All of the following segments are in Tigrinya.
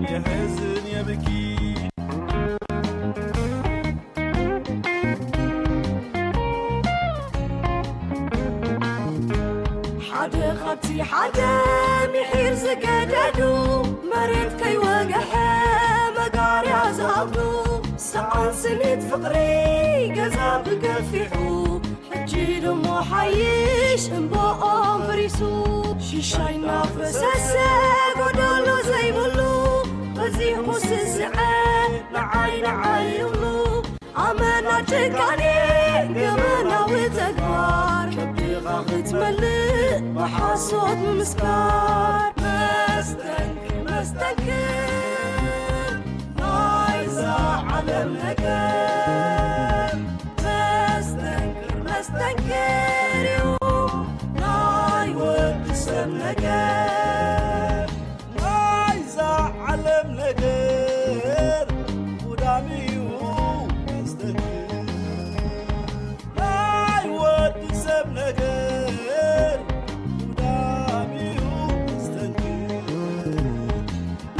የሕዝን የብኪ። ሓደ ካብቲ ሓደ ምሒር ዝገደዱ፣ መሬት ከይወግሐ መጋርያ ዝኣብዱ፣ ሰዓን ስኒት ፍቕሪ ገዛ ብገፊሑ፣ ሕጂ ድሞ ሓይሽ እምባኦም ፈሪሱ። ሽሻይ እናፈሰሰ ጎደሎ ዘይብሉ፣ በዚሑ ስስዐ ንዓይ ንዓይ ይብሉ። ኣመና ጭካኔ ገበናዊ ተግባር፣ ከብድኻ ክትመልእ ብሓሶት ምምስካር። መስተንክር መስተንክር ናይዛ ዓለም ነገር፣ መስተንክር መስተንክር እዩ ናይ ወዲ ሰብ ነገር። ናይዛ ዓለም ነገር ጉዳም እዩ መስተንክር። ናይ ወዲ ሰብ ነገር ጉዳም እዩ መስተንክር።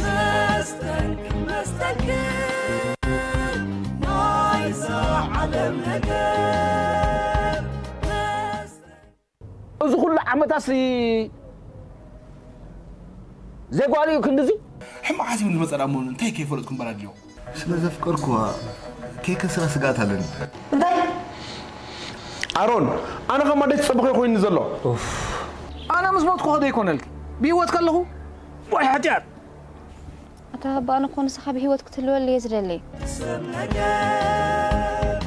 መስተንክር መስተንክር ናይዛ ዓለም ነገር። መስተንክር እዚ ኩሉ ዓመታሲ ዘይጓልዩ ክንድዚ? ሕማቕ ሓሲቡ ዝመጸ ደኣ እሞ እንታይ ከይፈለጥኩ እምበር ኣድልዮ። ስለ ዘፍቀርኩዋ ከይከስራ ስግኣት ኣለኒ። እንታይ? ኣሮን፣ ኣነ ኸማ ደይ ትጸብኾ ኮይኒ ዘሎ። ኣነ ምስ ሞትኩ ኸ ደይኮነልኪ? ብህይወት ከለኹ? ወይ ሓጢኣት! ኣታ ኣባ፣ ኣነ እኮ ንስኻ ብህይወት ክትህልወለይ እየ ዝደሊ። ሰብ ነገር፣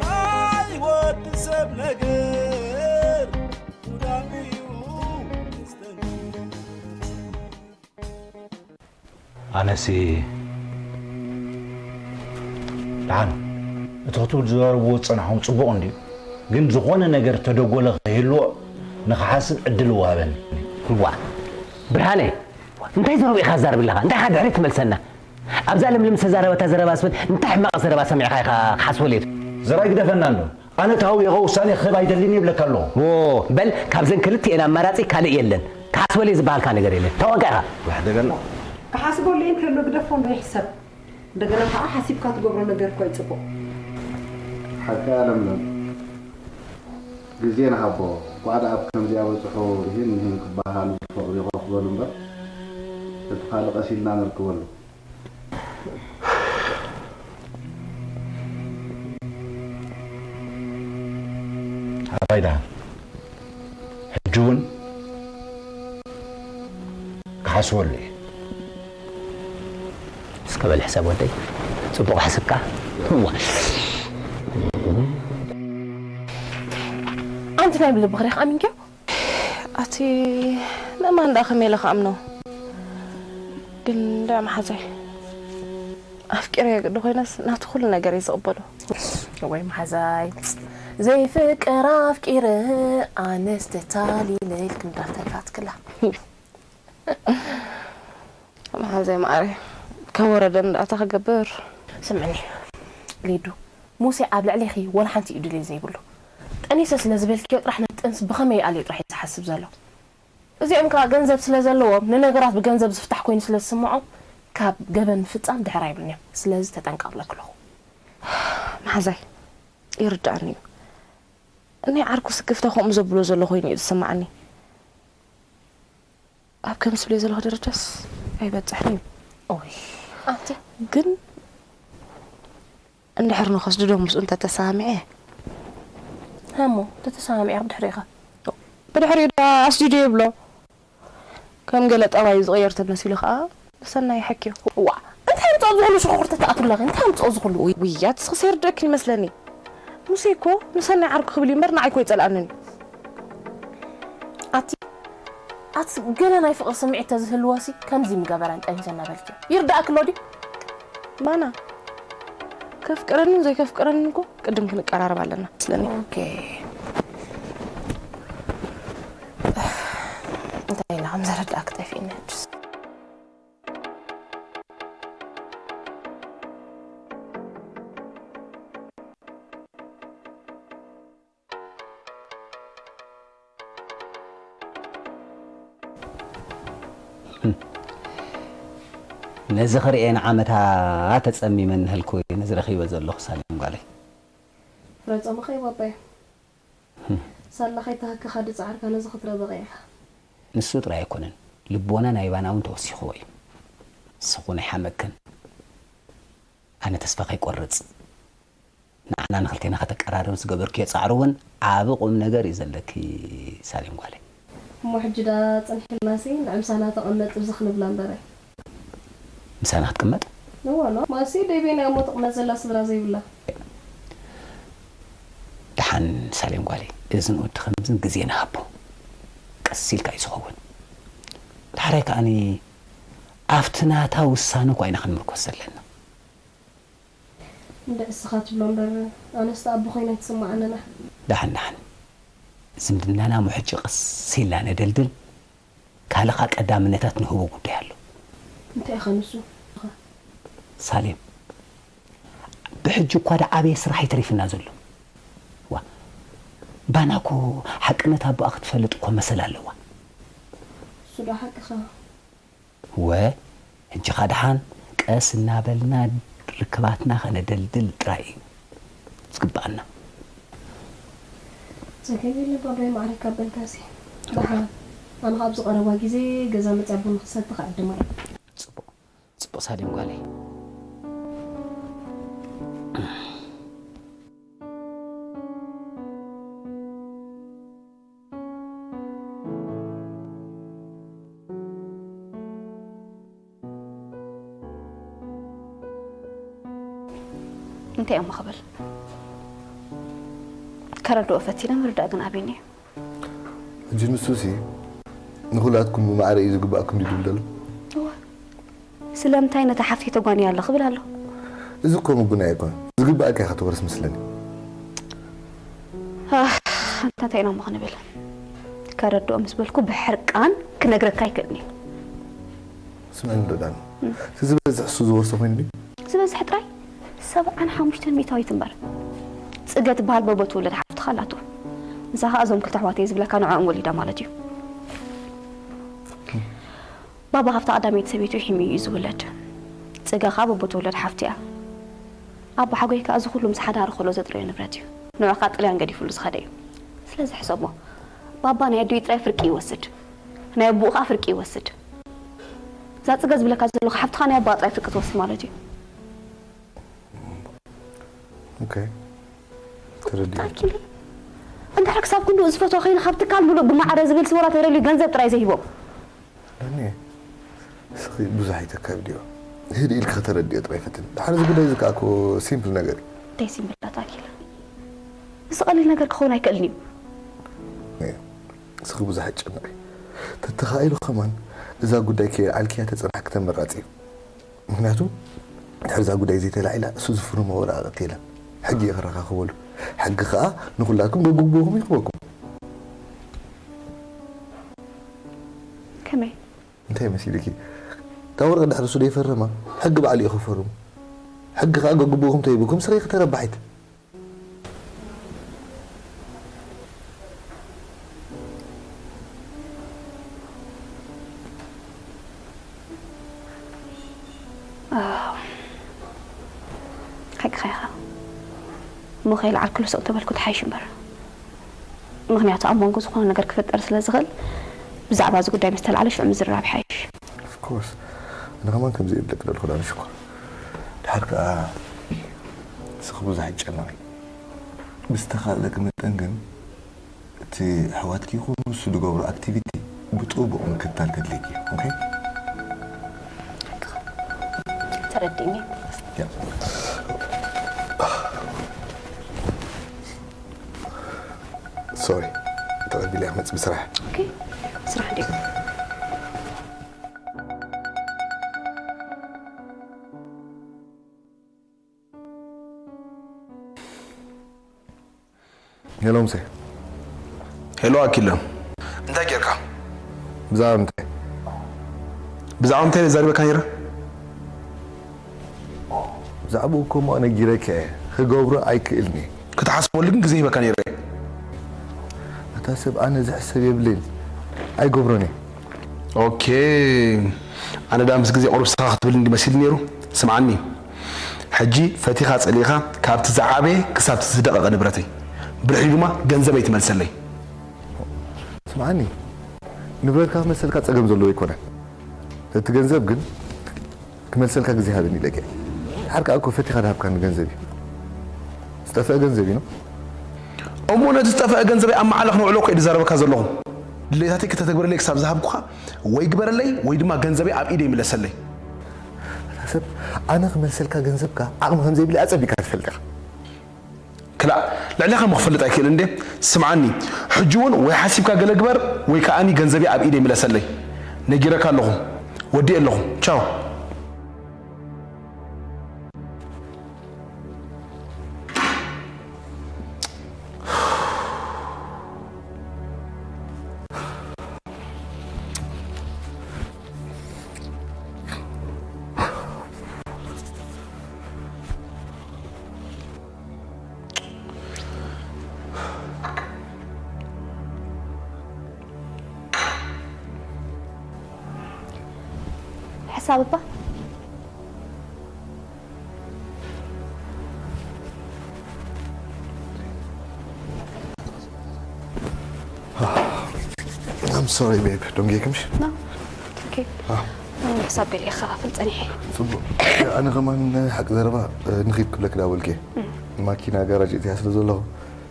ናይ ወዲ ሰብ ነገር፣ ጉዳም እዩ መስተንክር። ኣነሲ ደሓን፣ እቲ ክትብል ዝዛረብዎ ዝጸናሕኩም ጽቡቕ እንድዩ፣ ግን ዝኾነ ነገር ተደጎለ ከይህልዎ ንኽሓስብ ዕድል እወሃበኒ። እዋ፣ ብርሃነ፣ እንታይ ዘረባ ኢኻ ትዛረብ ኣለኻ? እንታይ ኢኻ ድሕሪት ትመልሰና? ኣብዛ ለምለም ዝተዛረበታ ዘረባ ስብል እንታይ ሕማቕ ዘረባ ሰሚዕኻ ኢኻ ክሓስበሉ እየ? ዘራይ ግደፈና እንዶ። ኣነ ተሃዊኸ ውሳኔ ክህብ ኣይደልን ይብለካ ኣለኹ። ዎ፣ በል ካብዘን ክልቲኤን ኣማራጺ ካልእ የለን። ክሓስበሉ እየ ዝበሃልካ ነገር የለን። ተወጋእኻ። ዋሕደገና። ክሓስበሉ እንከሎ ግደፎ እንዶ ይሕሰብ። እንደገና ከዓ ሓሲብካ ትገብሮ ነገር እኮ እዩ ጽቡቕ። ሓቂ ኣለምለም። ግዜ ንሃቦ። እኳ ደኣ ኣብ ከምዚኣ በጽሑ፣ ይህን ይህን ክበሃሃሉ ዝፈቕዱ ይኾፍ በሉ እምበር፣ እቲ ካልእ ቀስ ኢልና ነርክበሉ። ኣባይ ደሓን፣ ሕጂ እውን ክሓስበሉ እየ። እስከ በል ሕሰብ ወደይ፣ ጽቡቕ ሓስብካ። እዋ። ኣንቲ ናይ ብልብኺ ዲኺ ኣሚንክዮ? ኣቲ ምእማን ደኣ ከመይ ኢለ ክኣምኖ? ግን ደኣ መሓዛይ ኣፍቂረዮ ግዲ ኮይነስ ናቱ ኩሉ ነገር እየ ዝቕበሎ። ወይ መሓዛይ ዘይፍቅር ኣፍቂረ ኣነስ ተታሊለ ኢልክ እንዳተላትክላ። መሓዛይ መዓረይ ካብ ወረደ እንዳእታ ክገብር። ስምዕኒ ሊዱ፣ ሙሴ ኣብ ልዕሌኺ ወላ ሓንቲ እዩ ድልየት ዘይብሉ። ጠኒሰ ስለ ዝበልክዮ ጥራሕ ነቲ ጥንስ ብኸመይ ይኣልዮ ጥራሕ እዩ ዝሓስብ ዘሎ። እዚኦም ከኣ ገንዘብ ስለ ዘለዎም ንነገራት ብገንዘብ ዝፍታሕ ኮይኑ ስለ ዝስምዖም ካብ ገበን ምፍጻም ድሕር ኣይብሉን እዮም። ስለዚ ተጠንቀቕ እብለኪ ኣለኹ። መሓዛይ ይርድኣኒ እዩ። እኒ ዓርኩ ስክፍታ ከምኡ ዘብሎ ዘሎ ኮይኑ እዩ ዝስምዓኒ። ኣብ ከም ስብልዮ ዘለኹ ደረጃስ ኣይበጽሕን እዩ። ኦይ ኣንቲ ግን እንድሕር ንኸስድዶ ምስኡ እንተተሰማሚዐ። እሞ ተተሰማሚዐ ብድሕሪኻ? ብድሕሪኡ ዳ ኣስዲዶ ይብሎ። ከም ገለ ጠባዩ ዝቕየር ተመሲሉ ኸኣ ንሰናይ ይሐክዮ። እዋ እንታይ ኣምጽኦ ዝኹሉ ሽኹርተ ተኣቱ ኣለኺ? እንታይ ኣምጽኦ ዝኹሉ? ውይ ውይ ኣቲ ስኽሲ ይርደእክን ይመስለኒ። ሙሴ እኮ ንሰናይ ዓርኩ ክብል እዩ እምበር ንዓይ እኮ ይጸልኣንን እዩ። ኣቲ ኣቲ ገለ ናይ ፍቕሪ ስምዒት ተዝህልዎሲ ከምዚ ምገበረን ጠኒሰ እናበልኪ ይርዳእኪ ኣሎ ድዩ? ማና ከፍቅረንን ዘይከፍቅረንን እኮ ቅድም ክንቀራረብ ኣለና መስለኒ። ኦኬ። እንታይ ኢላ ከም ዘረዳእኪ ጠፊእኒ ሕጅስ። ነዚ ክርእየ ንዓመታ ተጸሚመ እንሀልኩ ነዚ ረኺበ ዘለኹ ሳሌም ጓለይ። ፍረ ጾምኻ እዩ ባባየ። ሳላ ከይተሃከኻ ድጻዕርካ ነዚ ክትረበቐ ኢኻ። ንሱ ጥራይ ኣይኮነን፣ ልቦና ናይ ባና እውን ተወሲኽዎ እዩ። ንስኹ ናይ ሓመክን ኣነ ተስፋ ከይቆርጽ ንዓና ንኽልቴና ከተቀራርብ ዝገበርክዮ ጻዕሪ እውን ዓቢ ቁም ነገር እዩ ዘለኪ ሳሌም ጓለይ። እሞ ሕጂ ዳ ጽንሕልናሲ ንዕምሳና ተቐመጥ ብዝኽ ንብላ እምበረ። ምሳና ክትቅመጥ? እወ ኖ ማሲ ደይበይና እሞ ትቕመጥ ዘላ ስድራ ዘይብላ። ደሓን ሳሌም ጓለይ እዚ ንወዲ ከምዝን ግዜ ንሃቦ ቀስ ኢልካ እዩ ዝኸውን። ዳሕራይ ከኣኒ ኣብቲ ናታ ውሳነ እኳ ኢና ክንምርኮስ ዘለና። እንድዒ እስኻ ትብሎ እምበር ኣነስ ኣቦ ኮይና ይትስምዓኒ ኣላ። ደሓን ደሓን ዝምድናና እሞ ሕጂ ቀስ ኢልና ነደልድል ካልእ ኸኣ ቀዳምነታት ንህቦ ጉዳይ ኣሎ። እንታይ ኢኻ ንሱ? ሳሌም ብሕጂ እኳ ደኣ ዓብየ ስራሕ እዩ ተሪፍና ዘሎ። ዋ ባና እኮ ሓቅነት ኣቦኣ ክትፈልጥ እኮ መሰል ኣለዋ። እሱ ዶ ሓቅኻ? እወ፣ ሕጂ ኸኣ ደሓን ቀስ እናበልና ርክባትና ኸነደልድል ጥራይ እዩ ዝግብኣና። ጸገም የለን ባባይ፣ ማዕረ ካብ በልካሲ። ደሓን ኣነ ኸኣ ኣብዚ ቀረባ ግዜ ገዛ መጺኣ ቡን ክሰቲ ክዕድማ እየ። ጽቡቕ፣ ጽቡቕ ሳሌም ጓለይ። እንታይ እሞ ክብል ከረድኦ ፈቲነ ምርዳእ ግን ኣበይኒ እዩ። ሕጂ ንሱሲ ንኹላትኩም ብማዕረ እዩ ዝግባእኩም ድዩ ዝብል ዘሎ? እዋ ስለምንታይ ነታ ሓፍተይ ተጓንያ ኣሎ ክብል ኣሎ። እዚ እኮ ምጉናይ ኣይኮነን ዝግባእካ ኢኻ ትወርስ መስለኒ። ኣህ፣ ኣንታ እንታይ ኢና እሞ ክንብል ከረድኦ ምስ በልኩ ብሕርቃን ክነግረካ ኣይክእልን እየ። ስምዕኒ ዶ ዳኒ እቲ ዝበዝሕ እሱ ዝወርሶ ኮይኑ ድዩ? ዝበዝሕ ጥራይ ሰብዓን ሓሙሽተን ሚእታዊት እምበር ጽገ ትበሃል በቦ ትውለድ ሓፍትኻ ኣላቶ። ንሳ ኸኣ እዞም ክልተ ኣሕዋተይ ዝብለካ ንዕኦም ወሊዳ ማለት እዩ። ባባ ካብታ ቀዳመይቲ ሰበይቱ ሒሙ እዩ ዝውለድ። ጽገ ኸኣ በቦ ትውለድ ሓፍቱ እያ። ኣቦሓጎይ ከኣ እዚ ኹሉ ምስ ሓዳሩ ከሎ ዘጥረዮ ንብረት እዩ። ንዑ ከኣ ጥልያን ገዲፉሉ ዝኸደ እዩ። ስለዚ ሕሰቦ። ባባ ናይ ኣዲኡ ጥራይ ፍርቂ ይወስድ። ናይ ኣቦኡ ከኣ ፍርቂ ይወስድ። እዛ ጽገ ዝብለካ ዘለኹ ሓፍትኻ ናይ ኣቦኣ ጥራይ ፍርቂ ትወስድ ማለት እዩ። ኦኬ ተረዲኡ። ኣኪለ እንድሕር ክሳብ ክንድኡ ዝፈትዋ ኸይኑ ካብ ትካል ምሉእ ብማዕረ ዝብል ስወራ ተደልዩ ገንዘብ ጥራይ ዘይሂቦም። ዳኒ እስኺ ብዙሕ ኣይተካብድዮ። ህድእ ኢልኪ ከተረድዮ ጥራይ ፈትኒ። ድሓር እዚ ጉዳይ እዚ ከኣ እኮ ሲምፕል ነገር እዩ። እንታይ ሲምፕላት ኣኪለ? እዚ ቀሊል ነገር ክኸውን ኣይክእልን እዩ። እስኺ ብዙሕ ኣይትጨነቒ። ተተኻኢሉ ከማን እዛ ጉዳይ ከየልዓልክያ ተጸናሕኪ ተመራጺ እዩ። ምኽንያቱ ድሕሪ እዛ ጉዳይ ዘይተላዒላ እሱ ዝፍርሞ ወረቓቕቲ የለን። ሕጊ እየ ከረኻኽበሉ። ሕጊ ከኣ ንኹላትኩም በብግቡእኹም ይኽበኩም። ከመይ? እንታይ መሲልኪ? እታ ወረቐት ድሕሪ እሱ ደይፈረማ ሕጊ ባዕሉ እዩ ክፈርሙ። ሕጊ ከኣ ገግብኡኹም ተይብኩም ስኺ ክተረባሒት። ሓቅኻ ኢኻ እሞ ከይለዓልክሉ ስቕ ተበልኩ ትሓይሽ እምበር። ምኽንያቱ ኣብ መንጎ ዝኾነ ነገር ክፍጠር ስለ ዝኽእል ብዛዕባ እዚ ጉዳይ ምስ ተላዕለ ሽዑ ምዝርራብ ይሓይሽ። Of course ኣነ ከማን ከምዚ እየ ዝብለኪ ዘለኹ ዳኒ ሽኮር። ድሓር ከኣ ንስኺ ብዙሕ ኣይትጨነቒ። ብዝተኻእለኪ መጠን ግን እቲ ኣሕዋትኪ ይኹን ንሱ ዝገብሮ ኣክቲቪቲ ብጥቡቕ ምክትታል ከድልየኪ እዩ። ኦኬ? ተረዲእኒ። ሶሪ ተቐቢለ እያ ክመፅእ ብስራሕ። ኦኬ ስራሕ ድዩ? ሄሎ ሙሴ። ሄሎ ኣኪለ፣ እንታይ ጌርካ? ብዛዕባ ምንታይ? ብዛዕባ ምንታይ እየ ዛሪበካ ነይረ? ብዛዕባኡ እኮ እሞ ነጊረካ እየ፣ ክገብሮ ኣይክእልን እየ። ክትሓስበሉ ግን ግዜ ሂበካ ነይረ እየ። ኣታ ሰብ ኣነ ዝሕሰብ የብለይን፣ ኣይገብሮን እየ። ኦኬ። ኣነ ደኣ ምስ ግዜ ቁሩብ ስኻ ክትብል እንዲ መሲሉ ነይሩ። ስምዓኒ፣ ሕጂ ፈቲኻ ጸሊእኻ ካብቲ ዝዓበየ ክሳብ እቲ ዝደቐቐ ንብረተይ፣ ብድሕሪኡ ድማ ገንዘበይ ትመልሰለይ። ስምዓኒ፣ ንብረትካ ክመልሰልካ ጸገም ዘለዎ ኣይኮነን። እቲ ገንዘብ ግን ክመልሰልካ ግዜ ሃበኒ ኢለካ። ድሓር ከኣ እኮ ፈቲኻ ዝሃብካኒ ገንዘብ እዩ። ዝጠፍአ ገንዘብ እዩ ነው። እሞ ነቲ ዝጠፍአ ገንዘበይ ኣብ መዓላ ክነውዕሎ እኮ እየ ዝዛረበካ ዘለኹ። ድሌታተይ ክተተግብረለይ ክሳብ ዝሃብኩኻ ወይ ግበረለይ ወይ ድማ ገንዘበይ ኣብ ኢደይ ምለሰለይ። እታ ሰብ ኣነ ክመልሰልካ ገንዘብካ ዓቕሚ ከም ዘይብለይ ኣጸቢቕካ ትፈልጥ ኢኻ። ክላእ፣ ልዕሌኻ እሞ ክፈልጥ ኣይክእልን እንዴ? ስምዓኒ፣ ሕጂ እውን ወይ ሓሲብካ ገለ ግበር ወይ ከኣኒ ገንዘበይ ኣብ ኢደይ ምለሰለይ። ነጊረካ ኣለኹ። ወዲኤ ኣለኹ። ቻው። ሕሳብ እባ I'm sorry, babe. ዶንጌ ክምሽ? No. Okay. ኣዎ። ሕሳብ ገለ ኢኻ ክፍል ጸኒሐ። ጽቡቕ። ኣነ ከማን ሓቂ ዘረባ፣ እ፣ ንኺድ ክብለክ ዳበልክ እየ። ማኪና ጋራጅ እትያ ስለ ዘለኹ፣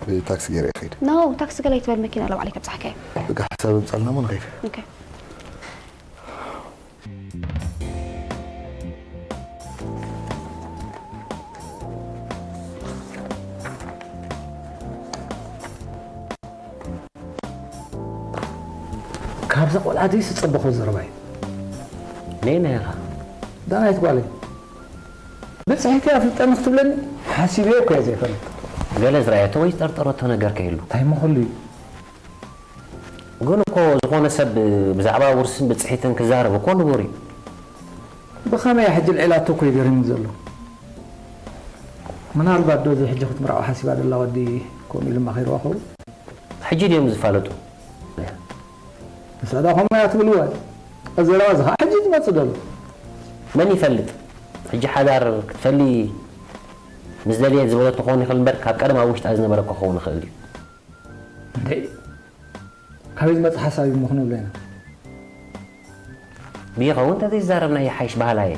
ብታክሲ ገይረ እየ ኸይድ። No፣ ታክሲ ገለ ኣይትበል፣ መኪና ለባዕለይ ከብጽሓካ እየ። በቃ፣ ሓሳብ ምጻልና እሞ ንኸይድ። Okay። ካብዛ ቆልዓ ዘይስጸበኾ ዘረባ እዩ። ነይ ነይ ኢኻ? ዳናይት ጓለይ። ብጽሒት እያ ኣፍልጠኒ ክትብለኒ ሓሲበዮ እኮ እየ ዘይፈልጥ። ገለ ዝረኣየቶ ወይ ዝጠርጠረቶ ነገር ከይህሉ? ኣይመኸሉ እዩ። ግን እኮ ዝኾነ ሰብ ብዛዕባ ውርስን ብጽሒትን ክዛረብ እኮ ንቡር እዩ። ብኸመይ ሕጂ ልዒላቶ እኮ እዩ ገሪሙኒ ዘሎ። ምናልባት ዶ እዚ ሕጂ ክትምርዖ ሓሲባ ደላ ወዲ ከምኡ ኢሉ ማኺርዋ ኸውን? ሕጂ ድዮም ዝፋለጡ? ንሳ ዳ ከምኡ እያ ትብልዋ? ዘረባ እዚ ኸዓ ሕጂ ዝመጽእ ዘሎ። መን ይፈልጥ? ሕጂ ሓዳር ክትፈሊ ምስ ደልየት ዝበለቶ ክኸውን ይኽእል እምበር፣ ካብ ቀደም ኣብ ውሽጣ ዝነበረ እኮ ክኸውን ይኽእል እዩ። እንዴ፣ ካበይ ዝመጽእ ሓሳብ እዩ እሞ ክንብሎ ኢና? ብይኸውን እንተዘይዛረብና ይሓይሽ በሃላይ እየ።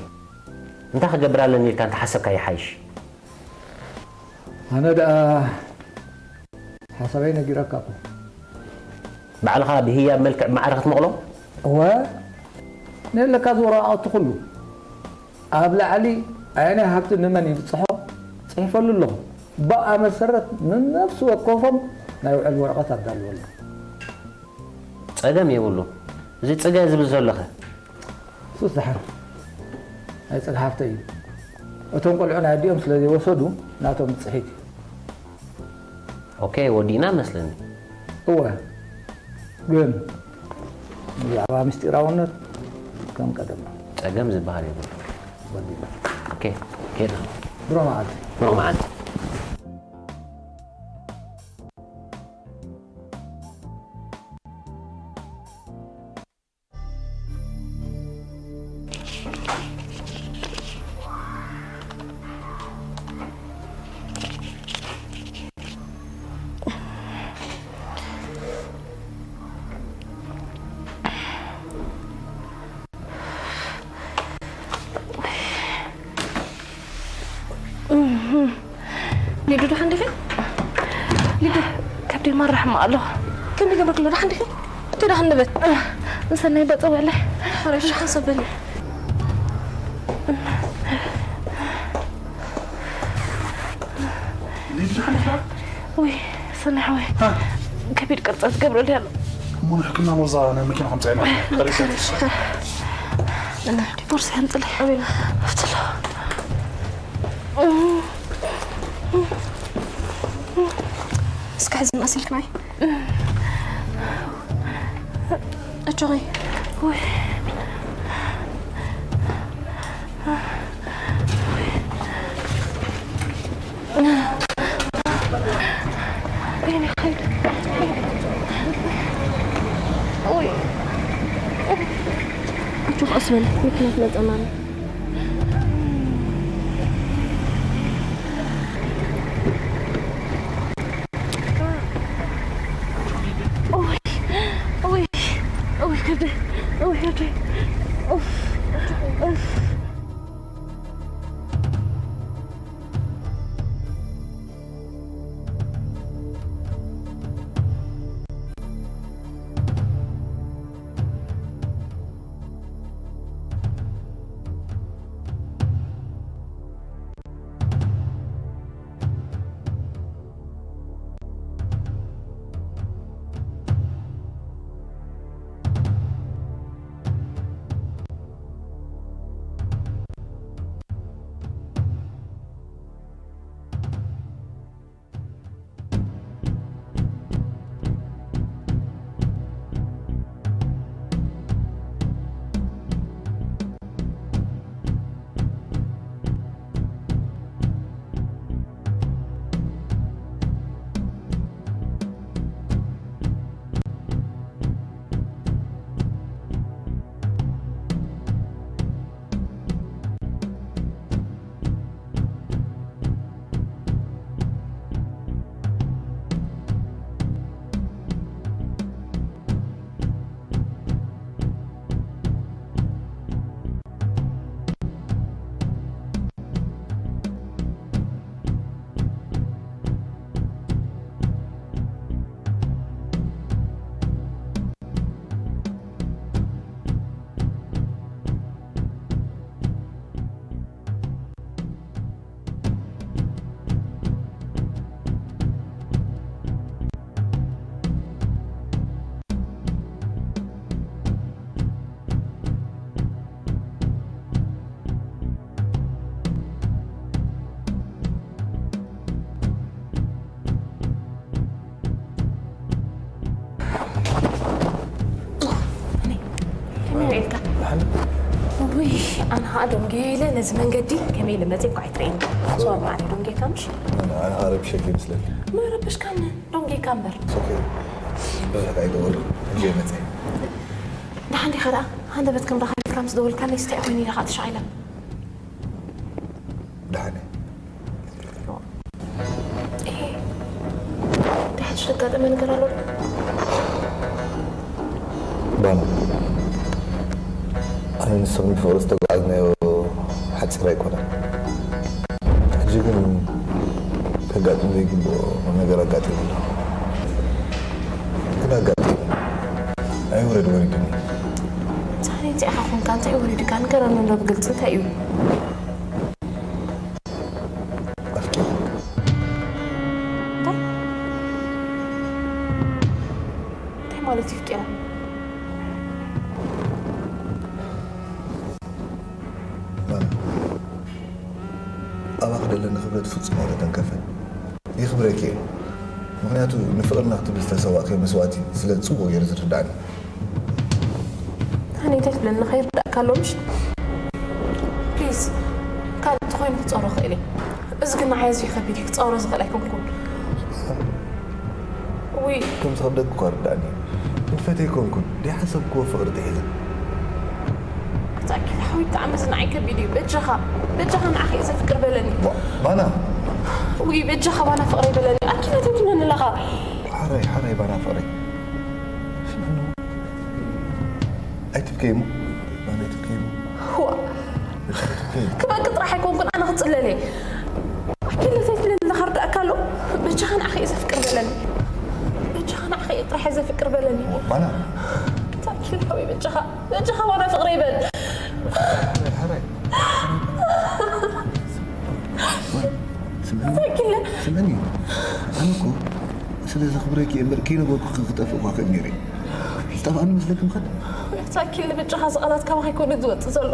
እንታይ ክገብር ኣለኒ ኢልካ እንተሓሰብካ ይሓይሽ። ኣነ ደኣ ሓሳበይ ነጊረካ እኮ። ባዕልኻ ብህያብ መልክዕ ማዕረ ክትመቕሎ? እወ፣ ነለካ ዝወረቓቕቲ ኩሉ ኣብ ላዕሊ ኣየናይ ሃብቲ ንመን ይብጽሖ ጽሒፈሉ ኣለኹ። ብኣ መሰረት ንነፍሲ ወከፎም ናይ ውዕል ወረቐት ኣዳልወሉ። ጸገም የብሉ። እዚ ጽገ ዝብል ዘሎኸ? ሱስ ደሓር ናይ ጽግሓፍተ እዩ። እቶም ቆልዑ ናይ ኣዲኦም ስለ ዘይወሰዱ ናቶም ብጽሒት እዩ። ኦኬ፣ ወዲእና መስለኒ። እወ፣ ግን ብዛዕባ ምስጢራውነት ከም ቀደም ጸገም ዝበሃል የብሉ። ወዲእና። ኦኬ፣ ኬድና። ብሩኽ መዓልቲ። ብሩኽ መዓልቲ። ሊዱ፣ ደሓን ዲኺ? ሊዱ፣ ከብደይ ማራ ሕማቕ ኣሎ። ከመይ ገብረክሎ? ደሓን ዲኺ? እቲ ደሓን ንበት። ንሰናይ በጸ በለ። ኧረ፣ ደሓን ሰብ በለ። ሊዱ፣ ደሓን ዲኻ? ውይ፣ ሰናይ ሓወይ። ሃ? ከቢድ ቅርጸት ገብረልይ ኣሎ። እሞ ንሕክምና ሎዛ ናይ መኪና ከምጽኣና። ቀሪሰ። ቦርሳ ኣምጽለይ። ኣቤላ። ኣብቲ ኣሎ። እስከ ሕዚ መሲልክናይ። እጆኺ። ውይ። በይኒ ኸይድ። ውይ። እጆ ቀስ ትብል መኪና ትመጸና ኣላ። ኦይ፣ ኦይ፣ ኦይ፣ ከብደይ፣ ኦይ፣ ከብደይ። ኡፍ፣ ኡፍ። ከመይ ውዒልካ? ውይ፣ ኣነ ኸዓ ደንጉየ ኢለ ነዚ መንገዲ ከመይ ኢለ መፅእ እኳ ኣይትርእይኒ። ሶሪ፣ ማዕረ ደንጉየካ ምሽ? ኣነ፣ ኣነ ረቢሸኪ ይመስለኒ። መረበሽካኒ፣ ደንጉየካ እምበር። It's okay። ብዙሕ ኣይገበርኩ፣ ሕጂ እየ መፅእ። ደሓን ዲኻ ደኣ? ሃንደበት ከም ረኻቢትካ ምስ ደወልካለይ፣ እንታይ ኮይኑ ኢለ ኸዓ ተሻቒለ? ደሓን እየ። እሄ፣ እንታይ ሓድሽ ዘጋጠመ ነገር ኣሎ? ባና፣ ኣነ ንስኽን ብፍቕሪ ዝተጓዓዝናዮ ሓፂር ኣይኮነን። ሕጂ ግን ከጋጥም ዘይግብኦ ነገር ኣጋጢሙ ኣሎ። ግን ኣጋጢሙ። ኣይውረድ ወሪዱኒ። እንታይ እንታይ ኢኻ ኾንካ? እንታይ ወሪዱካ? ንገረኒ እንዶ ብግልፂ እንታይ እዩ? ኣፍቂረ። እንታይ? እንታይ ማለት እዩ ኣፍቂረ? ማና፣ ኣባኺ ዘለኒ ክብረት ፍጹም ኣይተተንከፈን። የኽብረኪ እየ። ምኽንያቱ ንፍቕርና ክትብል ዝተሰዋእክዮ መስዋእቲ ስለ ጽቡቕ ገይሩ ዝርድኣኒ። ኣነ እንታይ ትብለኒ ከይርዳእካ ኣሎ ምሽ? ፕሊዝ፣ ካልእ እንተኾይኑ ክጸሮ ክእል እየ። እዚ ግን ንዓይ ኣዝዩ ከቢድ እዩ፣ ክጸሮ ዝኽእል ኣይኮንኩን። ውይ። ከም ዝኸብደኪ እኳ ርዳእኒ። ንፈት ኣይኮንኩን፣ ደይሓሰብክዎ ፍቕሪ ጥሒዘ። ኣታ ኣኪለ ሓወይ ብጣዕሚ እዚ ንዓይ ከቢድ እዩ። በጃኻ፣ በጃኻ ንዓኺ እየ ዘፍቅር በለኒ። ባ-፣ ባና። ውይ በጃኻ ባና ፍቕረይ በለኒ። ኣኪለ እንታይ ትብለኒ ኣለኻ? ሓራይ፣ ሓራይ ባና ፍቕረይ። ስምዕኒ። ኣይትብከይ እሞ። ባና ኣይትብከይ እሞ። ዋ። ኣይትብከይ። ክበኪ ጥራሕ ኣይኮንኩን ኣነ ክጽለል እየ። ኣኪለ እንታይ ትብለኒ ኣለኻ ርዳእካ ኣሎ? በጃኻ ንዓኺ እየ ዘፍቅር በለኒ። በጃኻ ንዓኺ እየ ጥራሕ እየ ዘፍቅር በለኒ። ባና። ኣኪለ ሓወይ በጃኻ፣ በጃኻ ባና ፍቕረይ በል። ሓራይ፣ ሓራይ። ስምዕኒ፣ ኣኪለ። ስምዕኒ። ኣነ እኮ ስለ ዘኽብረኪ እየ እምበር ከይነገርኩ ክጠፍእ እኳ ክእል ነይረ። ዝጠፍኣኒ መስለኪ ምኸድ? ኣኪለ በጃኻ እዚ ቃላት ካባኻ ኣይኮነን ዝወጽእ ዘሎ።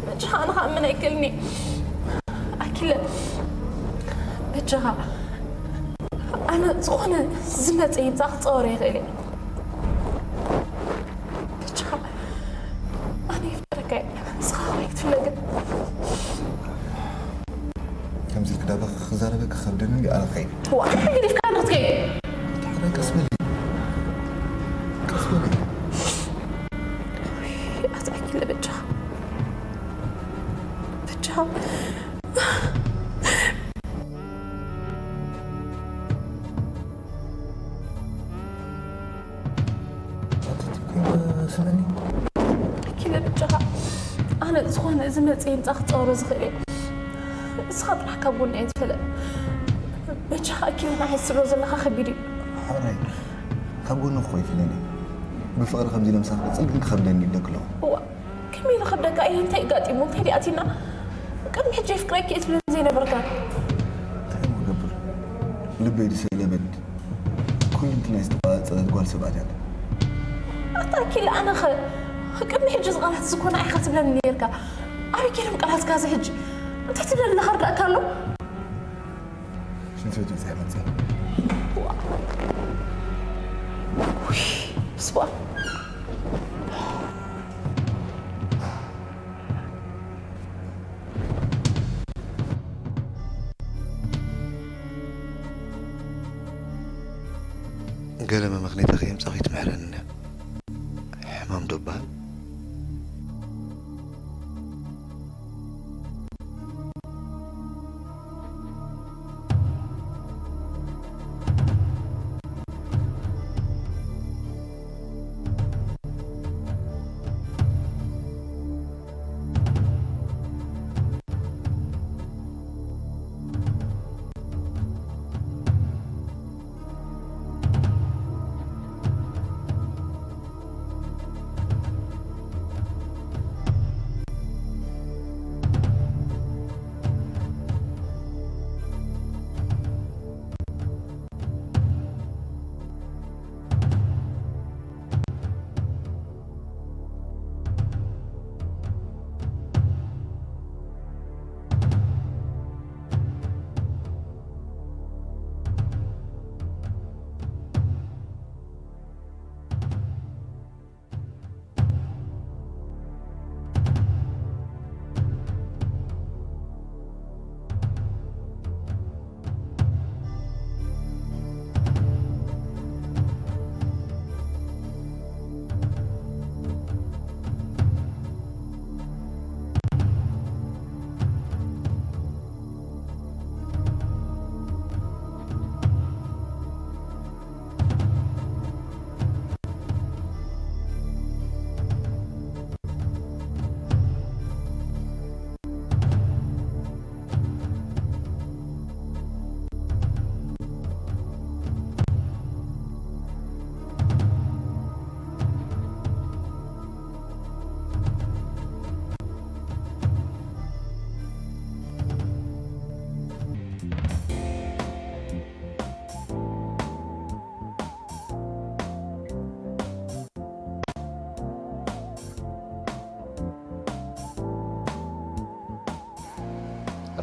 በጃኻ ኣነ ክኣምን ኣይክእልን እየ። ኣኪለ በጃኻ ኣነ ዝኾነ ዝመጸ ይምጻእ ክጸወሮ ይኽእል እየ። በጃኻ ኣነ የፍቅረካ እየ። ንስኻ ከማይ ክትፍለ ግን። ከምዚ ኢልክ ዳባ ክዛረበ ክኸብደኒ እንዲ ኣነ ክኸይድ። ዋ፣ እንታይ ገዲፍካ ንኽትከይድ? እንታይ ሓዳይ ቀስ በሊ። ቀስ በሊ። ኣታ ኣኪለ በጃኻ፣ ቻው። ስመኒ። ኣኪለ ብቻኻ ኣነ ዝኾነ እዚ መጽእ ህንጻ ክጻወሮ ዝኽእል እየ። ንስኻ ጥራሕ ካብ ጎኒ ኣይትፈለ። በጃኻ ኣኪለ ንዓይ ስሎ ዘለኻ ከቢድ እዩ። ሕራይ ካብ ጎኒ እኮ ይፍለኒ። ብፍቕሪ ከምዚ ኢለ ምሳኻ ክቕጽል ግን ክኸብደኒ ይደክ ኣለኹ። እዋ ከመይ ኢሉ ከብደካ እዩ? እንታይ ኣጋጢሙ? እንታይ ድኣ ኣቲና? ቅድሚ ሕጂ የፍቅረኪ እየ ትብለኒ ዘይነበርካ። እንታይ እሞ ክገብር? ልበይ ድሰለበት ኩልንትናይ ዝተቋጸረት ጓል ሰብኣት እያ። ኣታ ኣኪለ ኣነኸ ቅድሚ ሕጂ እዚ ቃላት እዚ እኮ ንዓይ ኢኻ ትብለኒ ነይርካ። ኣበይ ከይዶም ቃላትካ እዚ ሕጂ? እንታይ ትብለኒ ኣለኻ ርዳእካ ኣሎ? ሽንቲ ቤት ወፂኣ መፅእ። ውይ፣ ብስዋ። ገለ መመኽኔታ ከየምጻኹ ይትምሕረኒ። ሕማም ዶ በሃል?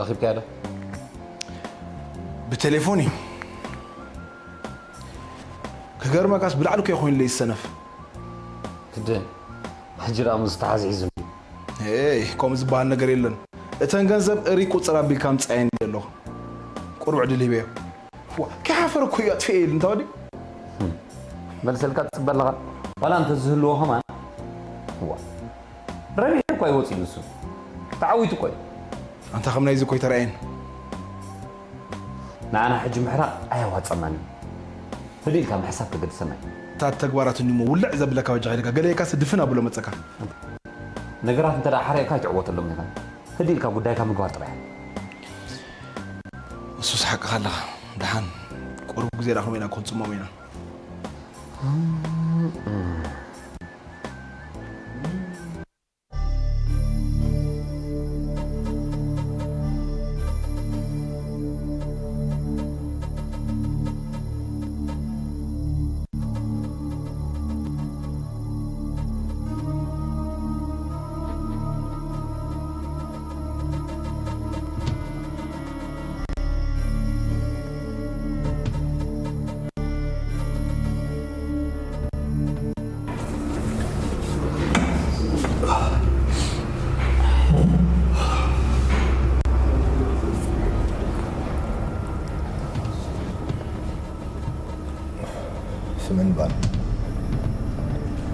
ረኺብካያ ዶ? ብቴሌፎን እዩ። ክገርመካስ ብላዕሊ እኮ ኮይኑለይ ዝሰነፍ። ክድን፣ ሕጂ ደኣ ምስ ተሓዝ ሒዙኒ። ሄይ፣ ከምኡ ዝበሃል ነገር የለን። እተን ገንዘብ እሪ ቁጽር ኣቢልካ ምጻየን ኢለ ኣለኹ። ቁሩብ ዕድል ሂበዮ። ዋ፣ ከይሓፈረ እኮ እዩ ኣጥፊኤ ኢሉ እንታ ወዲ። መልሰልካ ትጽበ ኣለኻ። ዋላ እንተ ዝህልዎ ከማን። ዋ። ረቢሑ እኮ ኣይወጽእን ንሱ። ተዓዊቱ እኮ እዩ። ኣንታ ከም ናይዚ እኮ ኣይተራእየን። ንዓና ሕጂ ምሕራቕ ኣየዋጸናን እዩ። ህድእ ኢልካ ምሕሳብ ከገድሰና እዩ። እታ ተግባራት እንዲሞ ውልዕ ዘብለካ በጃኻ ኢልካ ገለ ኢልካስ ድፍን ኣብሎ መጸካ። ነገራት እንተ ደኣ ሓሪቕካ ኣይትዕወተሎም ኢኻ። ህድእ ኢልካ ጉዳይካ ምግባር ጥራሕ። እሱስ ሓቅኻ ኣለኻ። ደሓን ቁሩብ ግዜ ደኣ ከምኡ ኢና ክንጽሞም ኢና። ስመን ባል፣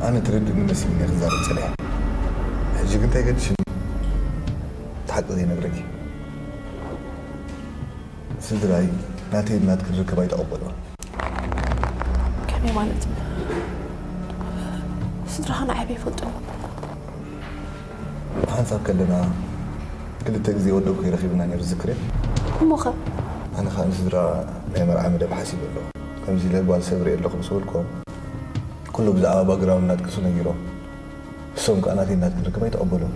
ኣነ ትረድእኒ መሲልኒ ክዛረብ ጸኒሐ። ሕጂ ግን እንታይ ገድሽኒ? እታ ሓቂ ዘይነግረኪ። ስድራይ ናተይ ናትክን ርክብ ኣይተቐበልዎን። ከመይ ማለት? ስድራኻ ንዓይ ይፈልጡኒ። ብሓንሳብ ከለና ክልተ ግዜ ወደብኩ ይረኺብና ነይሩ ዝክር። እሞኸ? ኣነ ከዓ ንስድራ ናይ መርዓ መደብ ሓሲብ ኣለኹ። ከምዚ ኢለ ጓል ሰብ ርኢ ኣለኹ ምስ በልኮም ኩሉ ብዛዕባ ባግራውንድ ናትክሱ ነጊሮም። እሶም ከዓ ናተይ ናትክን ርክብ ኣይተቐበሉን።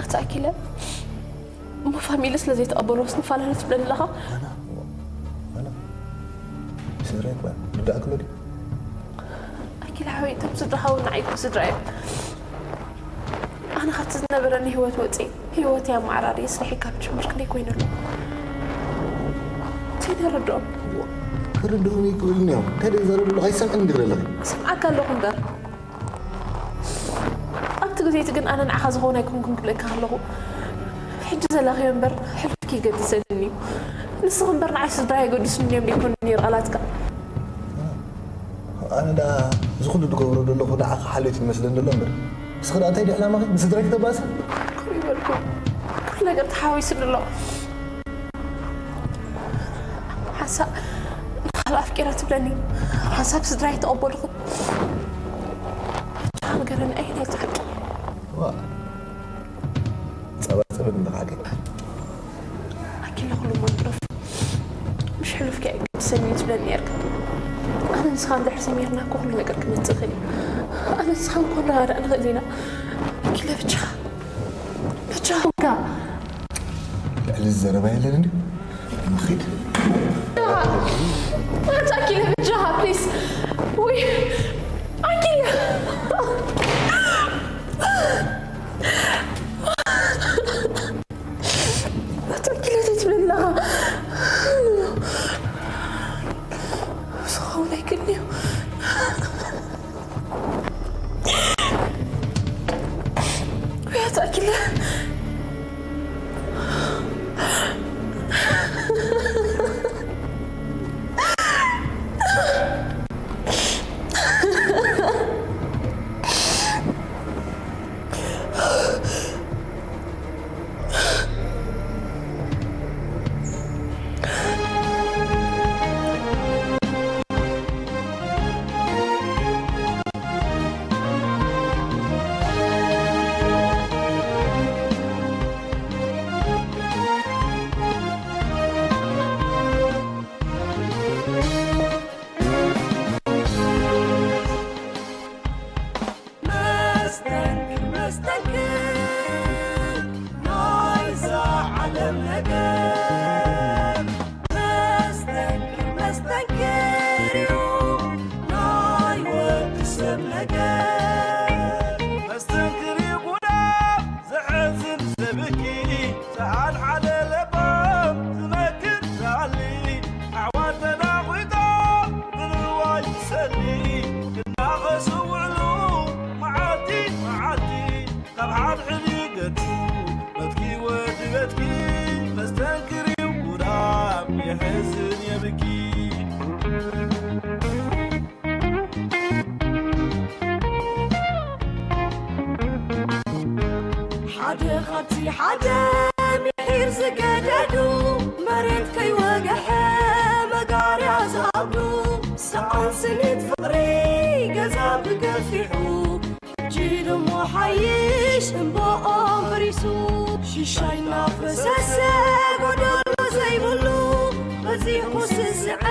ኣታ ኣኪለ እሞ ፋሚሊ ስለ ዘይተቐበልዎስ ንፈላለ ትብለኒ ኣለኻ? ኣና ኣና ስድራይ እኳ ርዳእክሎ ድዩ? ኣኪለ ሓወይ እቶም ስድራኻ እውን ንዓይ እኮ ስድራ እዮም። ኣነ ካብቲ ዝነበረኒ ህይወት ወፂእ ህይወት ኣመዓራሪ ስርሒ ካብ ጅምር ክንደይ ኮይኑ ኣሎ ዘይተረድኦም ክርድኡኒ ይክእሉን እዮም። እንታይ ደኣ ዘረድሉ ኣይሰምዕን እንዲ ክለለኺ ስምዓካ ኣለኹ እምበር ኣብቲ ግዜ እቲ ግን ኣነ ንዓኻ ዝኸውን ኣይኮንኩን ክብለካ ኣለኹ። ሕጂ ዘላኽዮ እምበር ሕልፍኪ ይገድሰኒ እዩ። ንስኺ እምበር ንዓይ ስድራ የገድሱኒ እዮም ደይኮኑ ነይሩ ቃላትካ። ኣነ ደኣ እዚ ኩሉ ዝገብሮ ዘለኹ ንዓኻ ሓልዮት ይመስለኒ ዘሎ እምበር እስኺ ደኣ እንታይ ድዩ ዕላማኺ ንስድራይ ክተባእሲ? ከምኡ ይበልኩ ኩሉ ነገር ተሓዋዊሱኒ ኣሎ። ሓንሳብ ንኻልእ ኣፍቂረ ትብለኒ ሓንሳብ ስድራይ ተቐበልኹ። ብቻ ንገረኒ ኣየናይ ትሓቂ? ዋ ጸባጸበ እንድኻ ሓቂ ኣኪለ ኩሉ እሞ ንጥረፍ ምሽ ሕሉፍኪ ኣይገድሰኒ ትብለኒ ነርካ። ኣነ ንስኻ እንድሕር ሰሚርና እኮ ኩሉ ነገር ክመፅእ ይኽእል እዩ። ኣነ ንስኻ እንኳ ንረዳዳእ ንኽእል ኢና። ኣኪለ ብቻ ብቻ ጋ ልዕሊ እዚ ዘረባ የለን እንዲ ንኺድ ኣታ ኣኪለ ብቻ ፕሊስ ወይ ኣኪለ ኣታ ኣኪለ እንታይ ትብለኒ ኣለኻ? ዝኸውን ኣይክእልን እዩ። ውያት ኣኪለ መስተንክር መስተንክር ናይዛ ዓለም ነገር መስተንክር መስተንክር እዩ ናይ ወዲ ሰብ ነገር መስተንክር እዩ ጉዳም ዘሕዝን ዘብኪ ዝሓድሓደ ለባም ዝመክር ዝሃሊ ኣሕዋት ተዳኺጦም ንንዋይ ዝሰሊ ክናኸሱ ውዕሉ መዓልቲ መዓልቲ ካብ ሓድሕድ ይገቱ በትኪ ወዲ በትኪ መስተንክር እዩ ጉዳም የሕዝን የብኪ ሓደ ካብቲ ሓደ ምሒር ዝገደዱ መሬት ከይወገሐ መጋርያ ዝኣብዱ ሰዓን ስኒት ፍቕሪ ገዛ ብገፊሑ ሕጂ ድሞ ሓይሽ እምበኦም ፈሪሱ ሽሻይ እናፈሰሰ ጎደሎ ዘይብሉ በዚኹ ስስዐ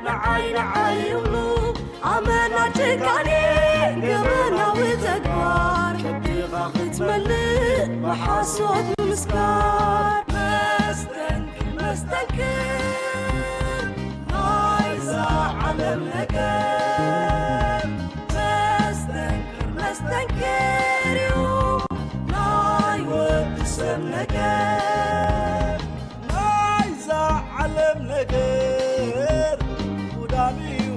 ንዓይ ንዓይ ይብሉ ኣመና ጭካኔ ገበናዊ ተግባር ከብድኻ ክትመልእ ብሓሶት ምስጋር መስተንክር መስተንክር ናይዛ ዓለም ነገር መስተንክር መስተንክር እዩ ናይ ወዲ ሰብ ነገር ናይዛ ዓለም ነገር ጉዳም እዩ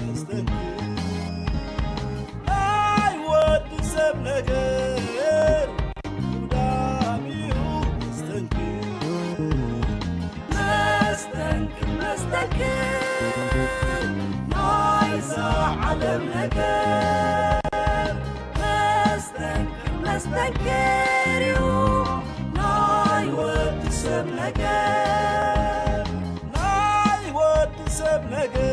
መስተንክር ናይ ወዲ ሰብ ነገር ጉዳም እዩ ነገር ናይ ወዲ ሰብ ነገር